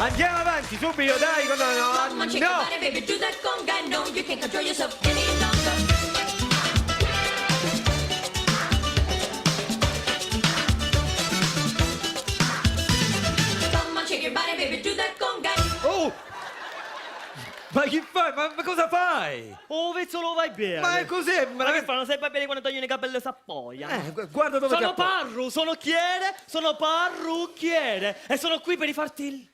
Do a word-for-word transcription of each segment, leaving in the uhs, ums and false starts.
Andiamo avanti subito, dai, con no, no, Come on, shake your no. Body, baby, do that conga. No, you can't control yourself any longer. Come on, shake your body, baby, do that conga. Oh! Ma chi fai? Ma, ma cosa fai? Oh, Vizzolo, vai bene. Ma è cos'è? Ma che fa? Non sai bene quando togli i capelli s'appoia. Eh, gu-, guarda dove ti Sono appo- parru, sono chiere, sono parrucchiere e sono qui per rifarti il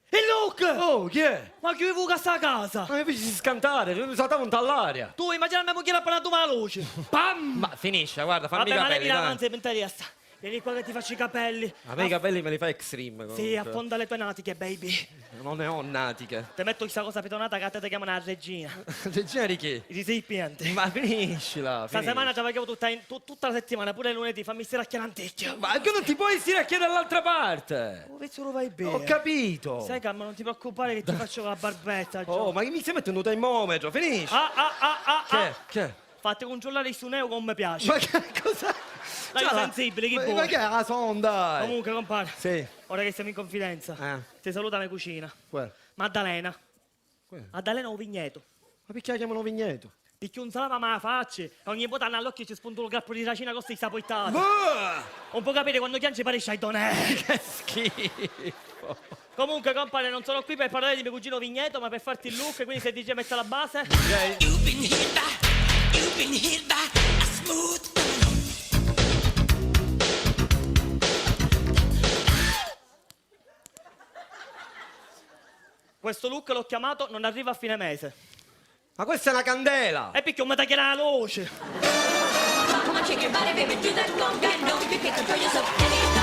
E Luke! Oh, chi è? Ma chi vuoi sta casa? Ma mi feci scantare, mi saltavo in l'aria. Tu immagina mia moglie appena tu la luce. Pam! Ma finisce, guarda, fammi Vabbè, i ma lei capelli, mi dai. Avanza e mi interessa. Vieni qua che ti faccio i capelli. A me i capelli me li fa Extreme, comunque. Sì, affonda le tue natiche, baby. Non ne ho natiche. Ti metto questa cosa pitonata che a te ti chiamano la regina. Regina di chi? I recipienti. Ma finiscila, Sta finisci. Settimana ci avevo tutta, in- tu- tutta la settimana, pure lunedì, fammi stare a chiananticchio. Ma che non ti puoi stare a chiedere all'altra parte? Oh, Vizzolo, vai bene. Ho capito. Stai calmo, non ti preoccupare che ti faccio la barbetta. Oh, ma mi stai mettendo un termometro, finisci. Ah, ah, ah, ah, Che? Ah. Che? Fatti controllare il suneo come mi piace. Ma che cosa? Dai, cioè, sensibile, chi ma, vuoi? Ma che è la sonda? Comunque, compare. Sì. Ora che siamo in confidenza, eh. Ti saluta la mia cucina. Qual? Maddalena. Qual? Maddalena o vigneto. Ma perché la chiamano vigneto? Picchì un salava ma facci e ogni volta all'occhio ci spunta un grappo di racina con sta poittata. Boh! Non può capire quando chiange pare sciaitone. Che schifo. Comunque, compare, non sono qui per parlare di mio cugino Vigneto, ma per farti il look, quindi se dice metta la base. Ok. You've been hit by, you've been hit by a smooth criminal. Questo look l'ho chiamato non arriva a fine mese. Ma questa è una candela! E picchì non mi tagghiare la luce? Come on, shake your body, baby, do that conga. No, you can't control yourself any